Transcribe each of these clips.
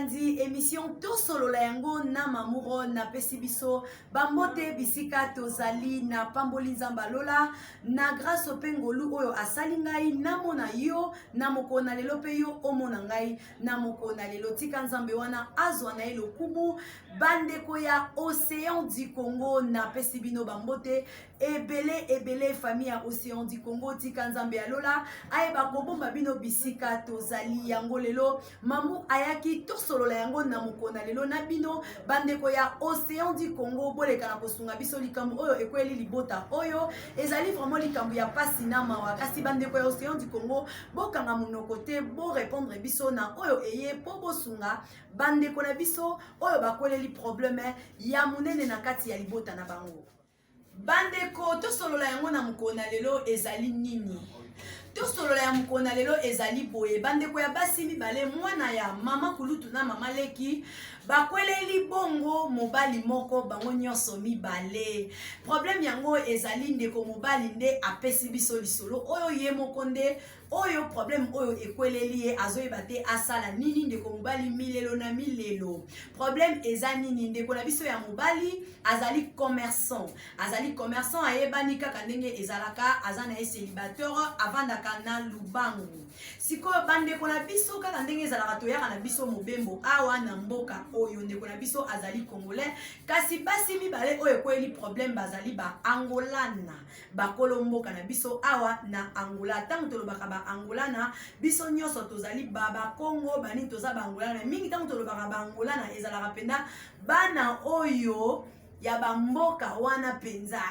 Balandi émission Tosolola yango na Mamuro, napesi biso bambote bisika tozali. Na pamboli Nzambe alola na grâce mpe ngolu oyo asali ngai namona yo na mokolo na lelo, mpe yo omona ngai na mokolo na lelo. Tika Nzambe wana azwa na ye lokumu. Bandeko ya Océan du Congo, napesi bino bambote ebele ebele. Famille ya Océan du Congo, tika Nzambe ya lola ayeba kobomba bino bisika tozali. Yango lelo Mamu ayaki tosolola yango na mokolo na lelo na bino bandeko ya Océan du Congo. Boleka na kosunga biso. Likambo oyo ekweli libota oyo ezali vraiment likambo ya pasi na mawa, kasi bandeko ya Océan du Congo, bokanga monoko te, borépondre biso na oyo eye mpo bosunga bandeko na biso oyo bakweleli problème ya monene na kati ya libota na bango. Bandeko, tosolola yango na mokolo na lelo ezali nini? Tosolola ya mokolo na lelo ezali boye: bandeko ya basi mibale, mwana ya mama kulutu na mama leki, bakweleli bongo mobali moko bango nyonso mibale. Problème yango ezali ndeko mobali nde apesi biso lisolo oyo, ye moko nde oyo problème oyo ekweleli ye, azoyeba te asala nini. Ndeko mobali, milelo na milelo, problème eza nini? Ndeko na biso ya mobali azali commerçant, azali commerçant ayebani kaka ndenge ezalaka, aza na ye célibataire, avandaka na Lubangu. Sikoyo bandeko na biso, kaka ndenge ezalaka, toyaka na biso mobembo awa na mboka oyo. Ndeko na biso azali Congolais, kasi basi mibale oyo ekweli problème bazali Baangolana, bakolo mboka na biso awa na Angola. Ntango tolobaka Baangolana, biso nyonso tozali Bakongo, banini, toza Baangolana mingi. Ntango tolobaka Baangolana, ezalaka mpenza bana oyo ya bamboka wana mpenza,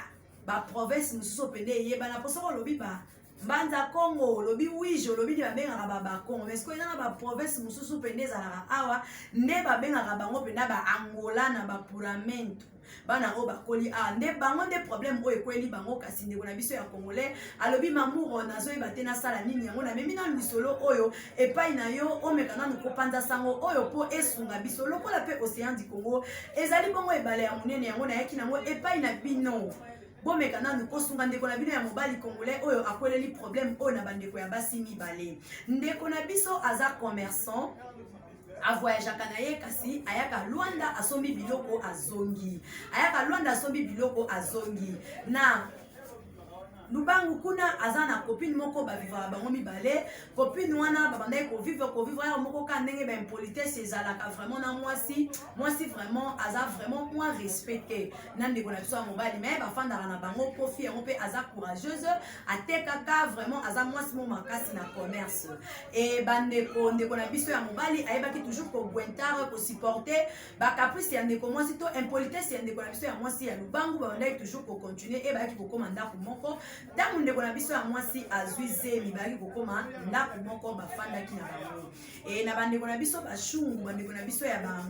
baprovince mosusu mpenza eyebana. Mpo soki olobi ba Mbanza Congo, olobi Wige, olobi nde babengaka Babakongo, mais sikoyo eza na baprovince mosusu mpenza ezalaka awa nde babengaka bango mpenza Baangola na bapuramento. Bana oyo bakoli awa nde bango nde problème oyo ekweli bango. Kasi ndeko na biso ya Congolais alobi: "Mamour, nazoyeba te nasala nini." Yango namemi nanu lisolo oyo epai na yo, omeka nanu kopanza sango oyo mpo esunga biso. Lokola mpe Océan du Congo ezali bongo ebale ya monene, yango nayaki nango epai na bino. Bomeka nanu kosunga ndeko na bino ya mobali Congolais oyo akweleli problème oyo na bandeko ya basi mibale. Ndeko na biso aza commerçant, avoyageaka na ye, kasi ayaka Lwanda, asombi biloko, azongi. Ayaka Lwanda, asombi biloko, azongi. Na Lubangu kuna aza na copine moko, bavivaka bango mibale. Copine wana babandaki kovivre, kovivre yaka moko kaka ndenge baimpolitesse ezalaka vraiment na mwasi. Mwasi vraiment aza vraiment mwa respect te na ndeko na biso ya mobali, mais bafandaka na bango po fille yango mpe aza courageuse, atekaka vraiment, aza mwasi mo makasi na commerce. E bandeko, ndeko na biso ya mobali ayebaki toujours koaguantar, kosupporter bacaprice ya ndeko mwasi to impolitesse ya ndeko na biso ya mwasi ya Lubangu. Babandaki toujours kocontinuer e bayaki kokóma ndako moko. Ntango ndeko na biso ya mwasi azwi zemi, bayaki kokóma ndako moko, bafandaki na bango. E na bandeko na biso bashungu, bandeko na biso ya ba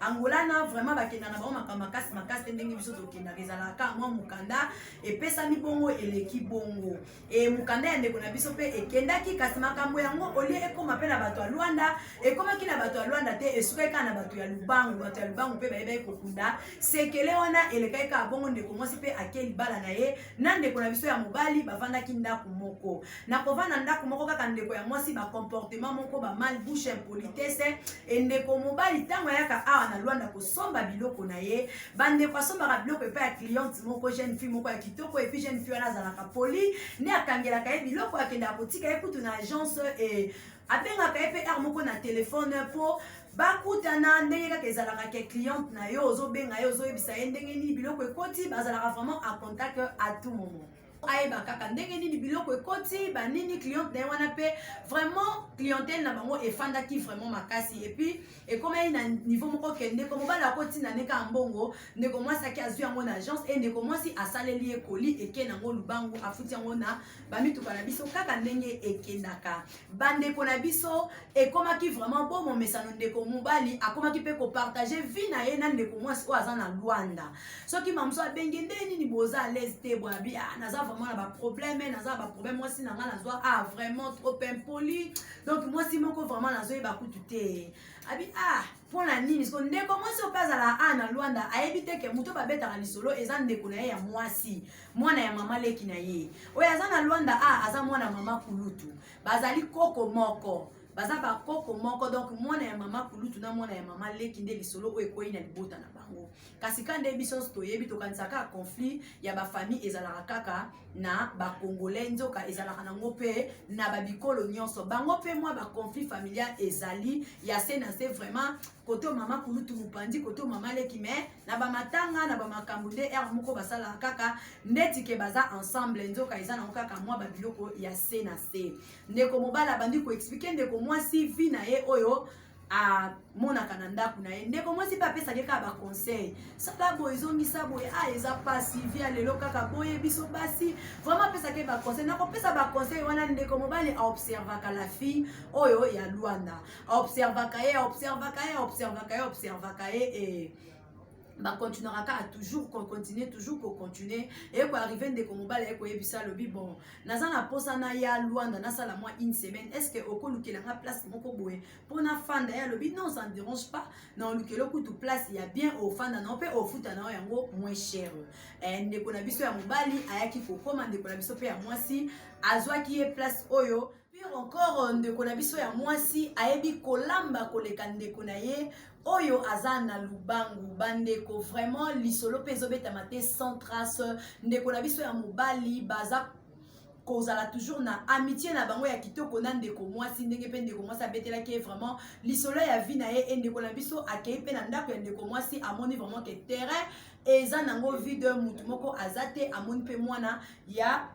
Angolana, vraiment bakenda na bango makambo makasi makasi te ndenge biso tokendaka. Ezalaka mwa mokanda epesami bongo, eleki bongo. E mokanda ya ndeko na biso mpe ekendaki, kasi makambo yango olie ekóma mpe na bato ya Lwanda, ekomaki na bato ya Lwanda te, esukaki kaka na bato ya Lubangu. Bato ya Lubangu mpe bayebaki kokunda sekele wana, elekaki kaka bongo. Ndeko mwasi mpe ake libala na ye na ndeko na biso ya mobali, bavandaki ndako moko. Na kovanda ndako moko kaka, ndeko ya mwasi bacomportement moko bamal bouche, impolitesse. E ndeko mobali, ntango ayaka awa na Lwanda kosomba biloko na ye, bandeko, asombaka biloko epai ya cliente moko, jeune fille moko ya kitoko. Et puis jeune fille wana azalaka poli, nde akangelaka ye biloko, akendaka kotika ye kutu na agence. E abengaka ye mpe heure moko na telefone mpo bakutana, ndenge kaka ezalaka ke cliente na yo ozobenga ye, ozoyebisa ye ndenge nini biloko ekoti. Bazalaka vraiment en contact à tout moment, ayeba kaka ndenge nini biloko ekoti, banini, cliente na ye wana. Mpe vraiment clientèle na bango efandaki vraiment makasi. Et puis ekomaki na niveau moko ke ndeko mobali akotinda nde kaka mbongo, ndeko mwasi aki azwi yango na agence. E ndeko mwasi asaleli ye koli, eke nango Lubangu, afuti yango na bamituka na biso kaka ndenge ekendaka. Bandeko na biso, ekomaki vraiment bo momesano. Ndeko mobali akomaki mpe kopartager vie na ye na ndeko mwasi oyo aza na Lwanda. Soki mamosu abengi: "Nde nini, boza à l'aise te?" Boyabi: "Ah, naza vraiment na baproblème, naza na baproblème. Mwasi na nga nazwa, ah, vraiment trop impoli, donc mwasi moko vraiment nazoyeba kutu te." Abi: "Ah, mpo na nini?" Siko ndeko mwasi oyo mpe azala a na Lwanda ayebi te ke moto babetaka lisolo eza ndeko na ye ya mwasi, mwana ya mama leki na ye oyo aza na Lwanda. A aza mwana mama kulutu, bazali koko moko. Baza bakoko moko, donc mwana ya mama kulutu na mwana ya mama leki nde lisolo oyo ekwei na libota na bango. Kasi ka nde biso nyonso toyebi, tokanisaka kaka conflit ya bafamille ezalaka kaka na bacongolais, nzoka ezalaka nango mpe na babikolo nyonso. Bango mpe mwa baconflit familial ezali ya se na se, vraiment kote mama kulutu mopanzi, kote mama leki. Mais na bamatanga na bamakambo nde ere moko basalaka kaka ndeti ke baza ensemble, nzoka eza nango kaka mwa babiloko ya se na se. Ndeko mobali abandi koexpliquer ndeko mwasi vie na ye oyo amonaka na ndako na ye. Ndeko mwasi mpe apesaki kaka baconseil: sala boye, ezongisa boye, a eza pasi, vie ya lelo kaka boye, biso basi. Vraiment apesaki baconseil. Nakopesa baconseil wana, ndeko mobali aobservaka la fille oyo ya Lwanda, aobservaka ye, aobservaka ye, aobservaka ye, aobservaka ye e bacontinuera kaka toujours kocontinue, toujours kocontinue. Eye koarrive, ndeko mobali aye koyebisa, alobi: "Bon, naza na mposa naya Lwanda, nasala mwa une semaine, est ce que okolukelanga place moko boye mpo nafanda?" Ye alobi: "Non, ça ne dérange pas, na olukela kutu place ya bien, ofanda nao mpe ofuta nao yango moins cher." Ndeko na biso ya mobali ayaki kokóma, ndeko na biso mpe ya mwasi azwaki ye place oyo. Pire encore, ndeko na biso ya mwasi ayebi kolamba koleka ndeko na ye oyo aza na Lubangu. Bandeko, vraiment lisolo mpe ezobetama te sans trace. Ndeko na biso ya mobali baza kozala toujours na amitié na bango ya kitoko na ndeko mwasi, ndenge mpe ndeko mwasi abetelaki ye vraiment lisolo ya vie na ye. E ndeko na biso akei mpe na ndako ya ndeko mwasi, amoni vraiment ke terrain eza nango vide, mutu moko aza te. Amoni mpe mwana ya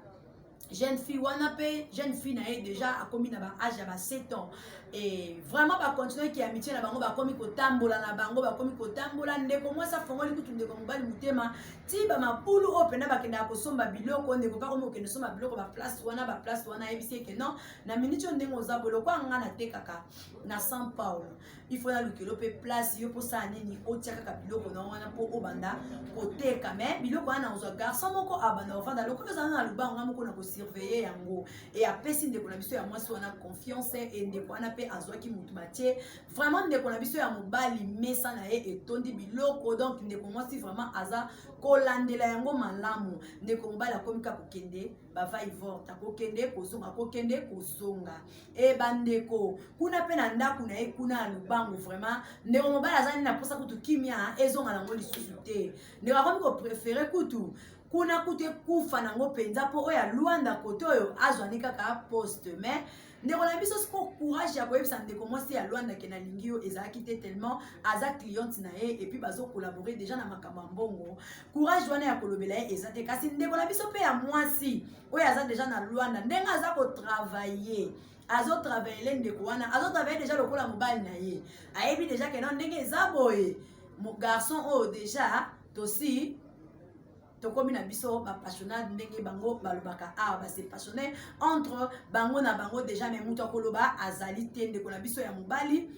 jeune fille wana, mpe jeune fille na ye déjà akomi na baage ya ba 7 ans. Et vraiment bacontinueki amitié na bango, bakomi kotambola na bango, bakomi kotambola. Ndeko mwasi afongoli kutu ndeko mobali motema ti bamabulu oyo mpena bakendaka kosomba biloko. Ndeko mpe akomi kokende somba biloko baplace wana, baplace wana. Ayebisi eke: "Non, na miniti oyo ndenge oza boye, lokwa nga natekaka na San Paulo, il faut nalukelo mpe place yo mposala nini, otia kaka biloko na wana mpo obanda koteka. Mais biloko wana ozwa garçon moko abanda kofanda lokola ozala na Lubango, nga moko na kosurveille yango." E apesi ndeko na biso ya mwasi wana confiance. E ndeko wana mpe azwaki motu batie. Vraiment ndeko na biso ya mobali, mesa na ye etondi biloko, donc ndeko mwasi vraiment aza kolandela yango malamu. Ndeko mobali akomi kaka kokende bava-et-vient, akokende kozonga, akokende kozonga. E bandeko, kuna mpe na ndako na ye kuna ya Lubangu, vraiment ndeko mobali aza nini na mposa kutu kimia ezonga nango lisusu te. Ndeko akomi kopréférer kutu kuna kutu ekufa nango mpenza, mpo oyo ya Lwanda kote oyo azwani kaka poste. Mais ndeko na biso siko courage ya koyebisa ndeko mwasi ya Lwanda ke nalingi yo ezalaki te, tellement aza cliente na ye et puis bazocollabore déjà na makambo ya mbongo. Courage wana ya kolobela ye eza te. Kasi ndeko na biso mpe ya mwasi oyo aza déjà na Lwanda, ndenge aza kotravaille, azotravaille, ndeko wana azotravaille déjà lokola mobali na ye. Ayebi déjà ke no, ndenge eza boye, garçon oyo déjà tosi tokomi na biso bapassionnade, ndenge bango balobaka awa, base passionné entre bango na bango déjà. Mais moto akoloba azali te. Ndeko na biso ya mobali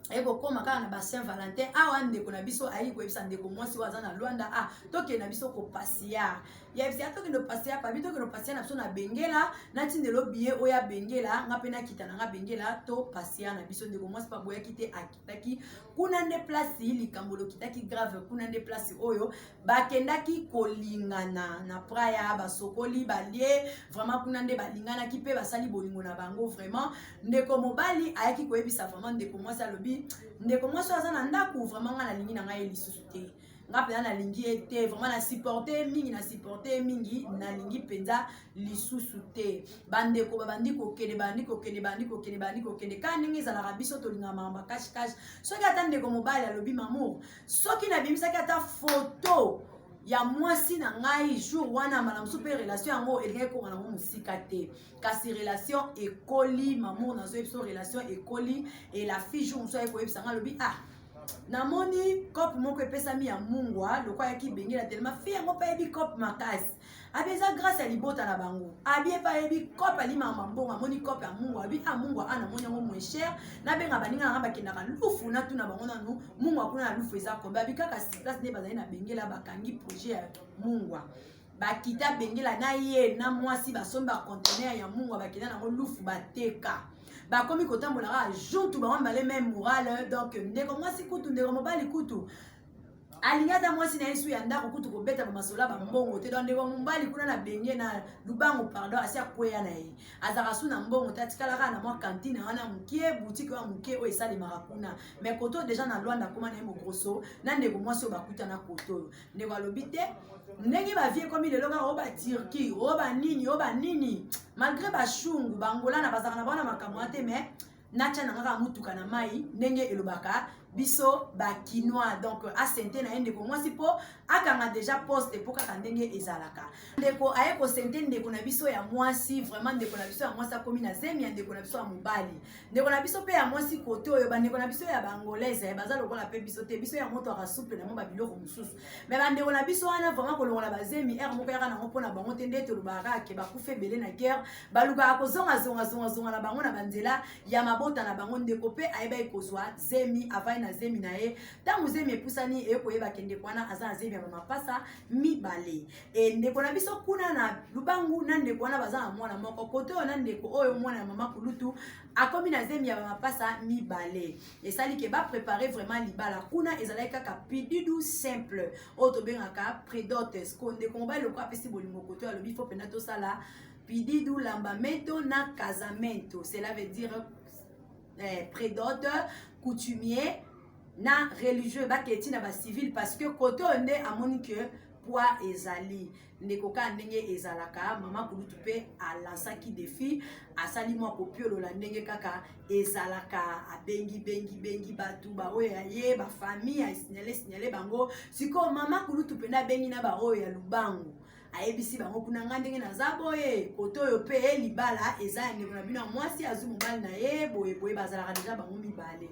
ekokóma kaka na ba Saint Valentin awa, ndeko na biso ayaki koyebisa ndeko mwasi oyo aza na Lwanda: "Ah, tokende na biso kopasia." Yebisi: "Tokende opasia pabi, tokende opasia na biso na Bengela, natindela billet oyo abengela nga mpe nakita na nga Bengela, topasia na biso." Ndeko mwasi mpe aboyaki te, akitaki kuna. Nde place likambo lokitaki grave. Kuna nde place oyo bakendaki kolingana na praia, basokoli, balie. Vraiment kuna nde balinganaki mpe basali bolingo na bango. Vraiment ndeko mobali ayaki koyebisa vraiment ndeko mwasi, alobi: "Ndeko mwasi oyo aza na ndako, vraiment nga nalingi na ngai ye lisusu te. Nga mpenza nalingi ye te, vraiment na supporte mingi, na supporte mingi, nalingi mpenza lisusu te." Bandeko babandi kokende, bandi kokende, bandi kokende, bandi kokende kaka ndenge ezalaka. Biso tolingaka makambo cache cache. Soki ata ndeko mobali alobi: "Mamour, soki nabimisaki ata foto ya mwasi na ngai jour wana, mbala mosusu mpe relation yango elingaki ekóma nango mosika te." Kasi relation ekoli. Mamour, nazoyebi biso, relation ekoli. E la fille, jour mosusu aye koyebisa nga, alobi: "Ah, namoni cope moko epesami ya mungwa." Lokwa ayaki Bengela, telema fille yango mpe ayebi cope makasi, abi eza grâce ya libota na bango, abi epe ayebi cope, alimaka mbongo. Amoni cope ya mungwa, abi: "A mungwa a namoni yango moins cher, nabenga baninga nanga bakendaka Lufu, natuna bango nanu mungwa kuna na Lufu eza kombe." Abi kaka sur place nde bazali na Bengela, bakangi projet ya mungwa, bakita Bengela na ye na mwasi, basombi baconteneur ya mungwa, bakenda nango Lufu, bateka. Bakomi kotambola kaka juntu bango mibale, même morale. Donc ndeko mwasi kutu, ndeko mobali kutu. Alingi ata mwasi na ye su ya ndako kutu kobeta bamasolo ya bambongo te. Donc ndeko mobali kuna na benge na Lubango, pardon, asi akweya na ye, azalaka su na mbongo te, atikala kaka na mwa cantine wana mokie, boutique wana mokie oyo esalemaka kuna. Mais koto déjà na Lwanda akóma na ye mogroso na ndeko mwasi oyo bakutana koto oyo. Ndeko alobi te, ndenge bavie ekomi lelo kaka oyo baturquie, oyo banini, oyo banini, malgré bashungu bangola na bazalaka na bango na makambo wana te, mais natya na kaka mutuka na mai, ndenge elobaka biso bakinois. Donc asente na ye ndeko mwasi mpo akanga déjà poste, mpo kaka ndenge ezalaka, ndeko aye kosente ndeko na biso ya mwasi. Vraiment, ndeko na biso ya mwasi akomi na zemi ya ndeko na biso ya mobali. Ndeko na biso mpe ya mwasi kote oyo, bandeko na biso ya baangolaise baza lokola mpe biso te. Biso ya moto aka souple na mo babiloko mosusu, mais bandeko na biso wana vraiment, kolongola bazemi ere moko yaka nango mpona bango te. Nde tolobaka kaka ke bakufa ebele na guerre, balukaka kozongazongazongazonga na bango na banzela ya mabota na bango. Ndeko mpe ayebaki kozwa zemi, avai na zemi na ye. Ntango zemi epusani, eye koyebake ndeko wana aza na zemi ya bamapasa mibale. E ndeko na biso kuna na Lubangu na ndeko wana baza na mwana moko. Kote oyo na ndeko oyo, mwana ya mama kulutu, akomi na zemi ya bamapasa mibale. Esali ke baprépare vraiment libala. Kuna ezalaki kaka pididu simple oyo tobengaka pré-dot. Ko ndeko mobali loko apesi bolingo kote oyo, alobi fo mpenza tosala pididu, lambamento na casamento. Cela veut dire pré-dot coutumier na religieux, baketi na bacivil, parce que kote oyo nde amoni ke poids ezali. Ndeko, kaka ndenge ezalaka, mama kulutu mpe alansaki défi, asali mwa kopiolola ndenge kaka ezalaka, abengi bengi bengi bato baoyo ya ye bafamille, asignale signale bango. Sikoyo mama kulutu mpenza abengi na baoyo ya Lubangu, ayebisi bango kuna: nga ndenge naza boye, kote oyo mpe libala eza ya ndeko na bino ya mwasi, azwi mobali na ye boye boye, bazalaka déjà bango mibale.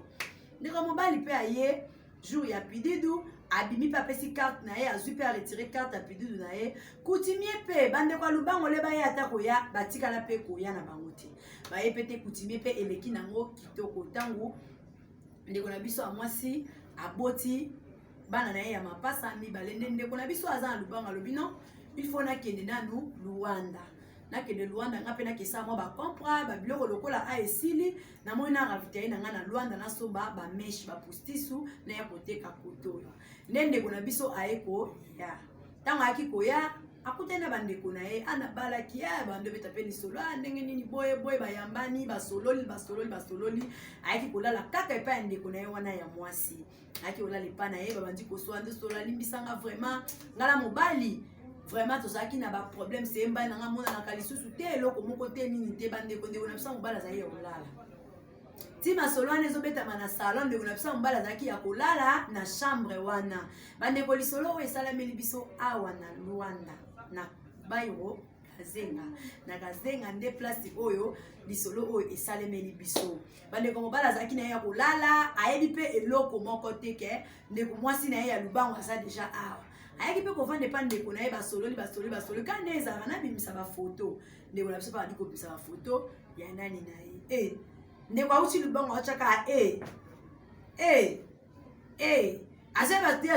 Ndeko mobali mpe aye jour ya pididu, abimi mpe apesi carte na ye, azwi mpe aretire carte ya pididu na ye. Coutumier mpe, bandeko ya Lubango le baye ata koya, batikala mpe koya na bango te, baye mpe te. Coutumier mpe eleki nango kitoko. Ntango ndeko na biso ya mwasi aboti bana na ye ya mapasa mibale, nde ndeko na biso aza na Lubango alobi: non, il faut nakende nanu Luanda, nakende Luanda, nga mpe nakesa mwa bacompra babiloko lokola a esili, namoni na ravitaille na nga na Luanda, nasomba bamèches, bapostisu, naya koteka kote oyo. Nde ndeko na biso aye koya. Ntango ayaki koya, akutani na bandeko na ye ana balaki ya bando, beta mpe lisolo a ndenge nini boye boye, bayambani, basololi basololi basololi. Ayaki kolala kaka epai ya ndeko na ye wana ya mwasi. Ayaki kolala epai na ye, babandi koswa nde solo: alimbisanga vraiment, nga na mobali vraiment tozalaki na baproblème, seyembali na nga monanaka lisusu te, eloko moko te, nini te. Bandeko, ndeko na biso ya mobali azali ya kolala. Ti masolo wana ezobetama na salon, ndeko na biso ya mobali azalaki ya kolala na chambre wana. Bandeko, lisolo oyo esalameli biso awa na Lwanda, na bairo Kazenga, na Kazenga nde place oyo lisolo oyo esalemeli biso. Bandeko, mobali azalaki na ye ya kolala, ayebi mpe eloko moko te ke ndeko mwasi na ye ya Lubango aza déjà awa. Ayaki mpe kovanda epa ndeko na ye, basololi basololi basololi, ka nde ezalaka, nabimisa bafoto. Ndeko na biso mpe abandi kobimisa bafoto ya nani na ye. E ndeko awuti Lubango, atyaka e e e aza bate,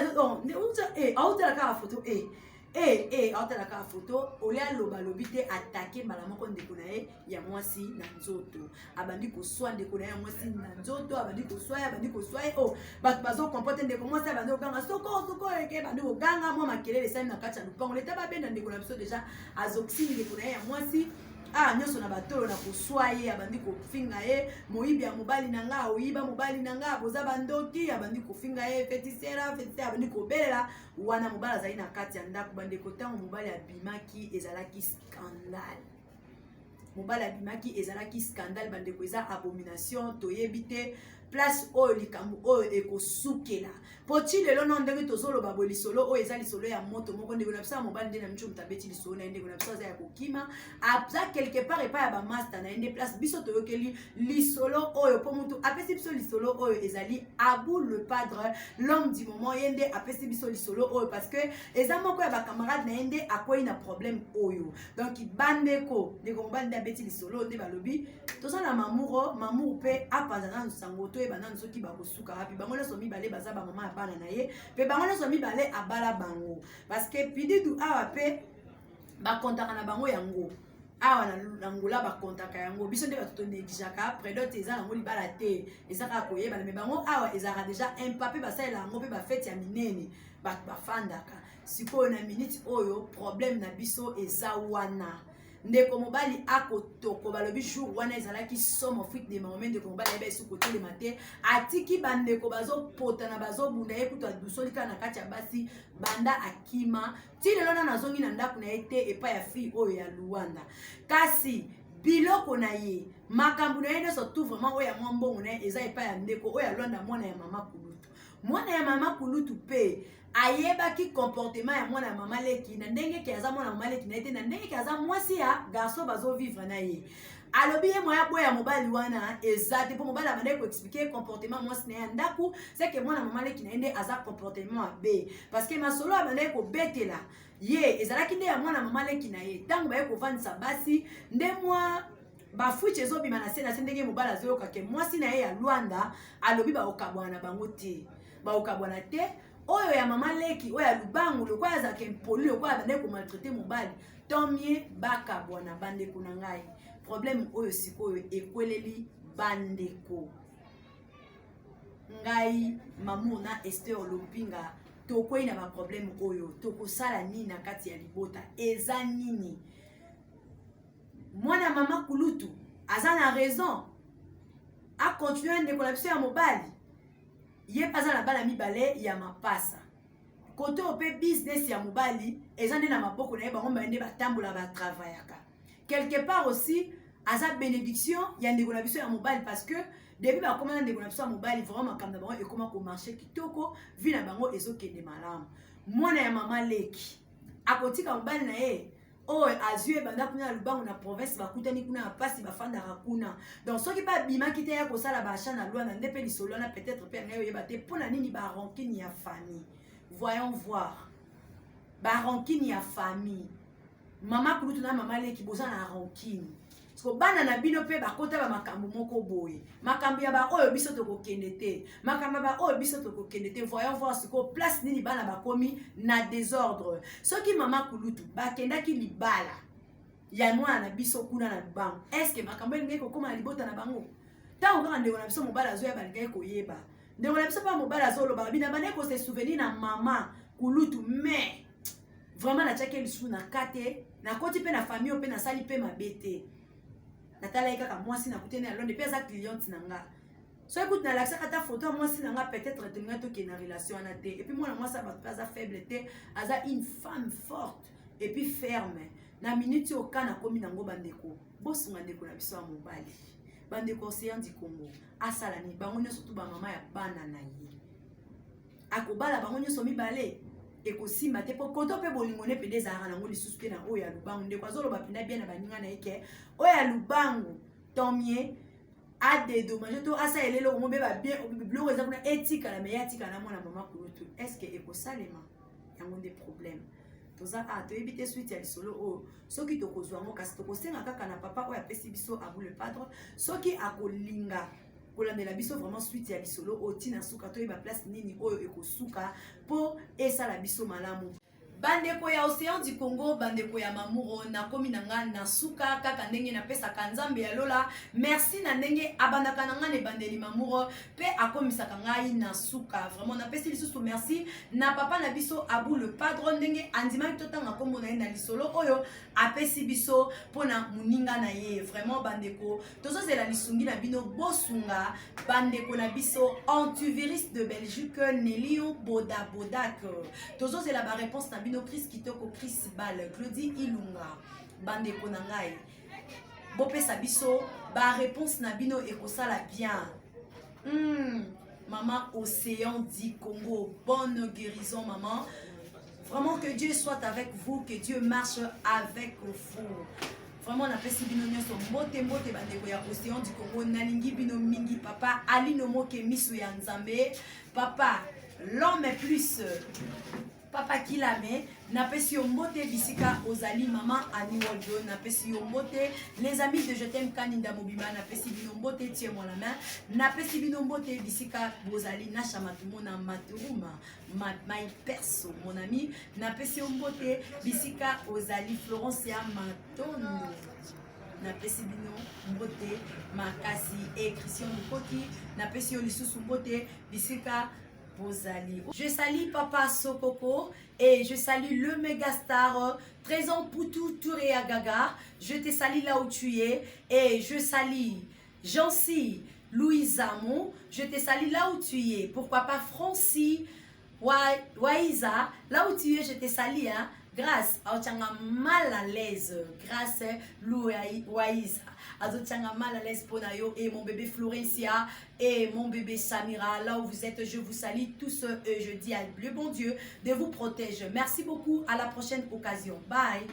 autala kaka foto e e e aotala kaka foto olia, aloba alobi te, atake mbala moko ndeko na ye ya mwasi na nzoto. Abandi koswa ndeko na ye ya mwasi na nzoto, abandi koswa ye, abandi koswa ye. O bato bazokompote, ndeko mwasi abandi koganga soko soko, eke bandi koganga, mwa makelele esali na kati ya lupango. Leta babenda ndeko na biso, déjà azokisi ndeko na ye ya mwasi ah nyonso na batolo na koswa ye. Abandi kofinga ye: moyibi ya mobali na nga, oyiba mobali na nga, boza bandoki. Abandi kofinga ye fetisera fetisera, abandi kobelela wana. Mobali azali na kati ya ndako. Bandeko, ntango mobali abimaki, ezalaki scandale. Mobali abimaki, ezalaki scandale. Bandeko, eza abomination. Toyebi te place oyo likambo oyo ekosukela, po ti lelo no ndenge tozoloba boye, lisolo oyo eza lisolo ya moto moko. Ndeko na biso ya mobali nde na miso moto abeti lisolo na ye. Ndeko na biso aza ya kokima, aza quelque part epai ya bamaster na ye, nde place biso toyokeli lisolo oyo, mpo motu apesi biso lisolo oyo ezali Abu le Padre, l'homme du moment. Ye nde apesi biso lisolo oyo parce que eza moko ya bacamarade na ye nde akwei na problème oyo. Donc bandeko, ndeko mobali nde abeti lisolo, nde balobi toza na Mamuro. Mamuro mpe apanza nanu sango, toyeba nanu soki bakosuka wapi. Bango nyonso mibale baza bamama ya bana na ye, mpe bango nyonso mibale abala bango, parce que pididu awa mpe bakontaka na bango yango. Awa na Angola bakontaka yango, biso nde bato tonegligeaka prédot. Eza yango libala te, eza kaka koyebana. Me bango awa ezalaka déjà impa, mpe basalela yango mpe bafêtes ya minene, bato bafandaka. Sikoyo na minute oyo, problème na biso eza wana. Ndeko mobali akotoko, balobi jour wana ezalaki somo, fuite de mame. Ndeko mobali ayeba esu kotelema te, atiki bandeko bazopotana, bazobunda. Ye kutu adusoli kaka na kati ya basi. Banda akima ti lelo, nano azongi na ndako na ye te epai ya fille oyo ya Luanda. Kasi biloko na ye, makambo na ye nyonso, tout vraiment oyo ya mwa mbongo na ye eza epai ya ndeko oyo ya Luanda, mwana ya mama kulutu. Mwana ya mama kulutu mpe ayebaki comportement ya mwana ya mama leki na ndenge ke aza mwana mama leki na ye te, na ndenge ke aza mwasi ya garçon bazovivre na ye. Alobi ye moya boya mobali wana eza te, mpo mobali abandaki koexpliquer comportement mwasi na ye ya ndako, seke mwana mama leki na ye nde aza comportement mabe, parce que masolo abandaki kobetela ye ezalaki nde ya mwana mama leki na ye. Ntango baye kovandisa basi, nde mwa bafuites ezobima na se na se, ndenge mobali azoyoka ke mwasi na ye ya Lwanda alobi bakokabwana na bango te, bakokabwana te. Oyo ya mama leki, oyo ya Lubangu, lokola azalaka impoli, lokola abandaki komaltraiter mobali, tant mieux bakabwana. Bandeko na ngai, problème oyo sikoyo ekweleli bandeko ngai Mamour na Ester Lompinga. Tokwei na baproblème oyo, tokosala nini na kati ya libota? Eza nini? Mwana mama kulutu aza na raison, acontinuer. Ndeko na biso ya mobali, ye mpe aza na bana mibale ya mapasa. Kote oyo mpe business ya mobali eza nde na maboko na ye, bango mibale nde batambola, batravaillaka. Quelque part aussi aza bénédiction ya ndeko na biso ya mobali, parce que depuis bakóma na ndeko na biso ya mobali, vraiment makambo na bango ekóma komarcher kitoko, vie na bango ezokende malamu. Mwana ya mama leki akotika mobali na ye oyo azwi ebanda kuna na Lubango na province, bakutani kuna na mpasi, bafandaka kuna. Donc soki babimaki te ya kosala baachat na Lwanda nde mpe lisolo wana peut-être mpe ngai oyeba te mpo na nini. Barancune ya famille, voyons voir, barancune ya famille. Mama kulutu na mama leki boza na rancune, parce bana na bino mpe bakota bamakambo moko boye. Makambo ya baoyo biso tokokende te, makambo ya baoyo biso tokokende te. Voyons voir sikoyo place nini bana bakomi na désordre. Soki mama kulutu bakendaki libala ya mwana na biso kuna na Lubango, est-ce makambo elingaki kokóma na libota na bango? Ntango kaka ndeko na biso mobali azoya, balingaki koyeba. Ndeko na biso mpe mobali azoloba bina bandaki kose souvenir na mama kulutu, mais vraiment natiaki lisusu na ka te. Nakoti mpe na famille oyo mpe nasali mpe mabe te. Natalaki kaka mwasi nakutani na Londres mpe aza cliente na nga. Soki kutu nalakisaka ata photo ya mwasi na nga, peut-être tolinga tokende na relation wana te. Et puis mwana mwasi ya bato mpe aza faible te, aza une femme forte et puis ferme. Na minute oyo ka nakomi nango, bandeko, bosunga ndeko na biso ya mobali. Bandeko Océan du Congo, asala nini? Bango nyonso tu bamama ya bana na ye, akobala bango nyonso mibale, ekosimba te, mpo koto mpe bolingo ne mpenza ezalaka nango lisusu te na oyo ya Lubangu. Ndeko azoloba mpenza bien na baninga na ye ke oyo ya Lubangu, tant mieux adédommager to asalela eloko mo mpe babien, biloko eza kuna etikala, me ye atikala na mwana mama kulutu. Est ce que ekosalema? Yango nde problème toza a toyebi te. Suite ya lisolo oyo, soki tokozwa yango, kasi tokosenga kaka na papa oyo apesi biso Abu le Padre, soki akolinga kolandela biso vraiment suite ya lisolo oyo ntina suka, toyeba place nini oyo ekosuka mpo esala biso malamu. Bandeko ya Océan du Congo, bandeko ya Mamuro, nakomi na nga na suka. Kaka ndenge napesaka Nzambe ya lola merci na ndenge abandaka na nga na ebandeli, Mamuro, mpe akomisaka ngai na suka. Vraiment napesi lisusu merci na papa na biso Abu le Padre, ndenge andimaki totanga nkombo na ye na lisolo oyo apesi biso mpona moninga na ye. Vraiment bandeko, tozozela lisungi na bino, bosunga bandeko na biso antivirus de Belgique, Nelio Boda Bodak. Tozozela baréponse na bino. Chris Kitoko, Chris Bal, Claudie Ilunga, bandeko na ngai, bopesa biso baréponse na bino, ekosala bien. Maman Océan du Congo, bonne guérison maman. Vraiment que Dieu soit avec vous, que Dieu marche avec vous. Vraiment napesi bino nyonso mbote, mbote bandeko ya Océan du Congo, nalingi bino mingi. Papa Alino Moke, miso ya Nzambe, papa l'homme plus. Papa Kilame, napesi yo mbote bisika ozali. Mama Ani Woldo, napesi yo mbote. Les amis de Je t'aime Kaninda mobimba, napesi bino mbote. Tie moi la main, napesi bino mbote bisika bozali. Nasha Matumona Maturuma, ma, my perso, mon ami, napesi yo mbote bisika ozali. Florence ya Matondo, napesi bino mbote makasi. E Christian Lukoki, napesi yo lisusu mbote bisika bozali. Je salue Papa Sokoko et je salue le méga star Trésor Poutou Touré Gaga. Je te salue là où tu es et je salue Jancy Louise Amon. Je te salue là où tu es. Pourquoi pas Francis Waiza, là où tu es, je te salue. Hein? Grâce aotianga mal à l'aise, Grâce Louisa azotianga mal à l'aise mpona yo. Et mon bébé Florencia et mon bébé Samira, là où vous êtes, je vous salue tous et je dis à le bon Dieu de vous protéger. Merci beaucoup, à la prochaine occasion, bye.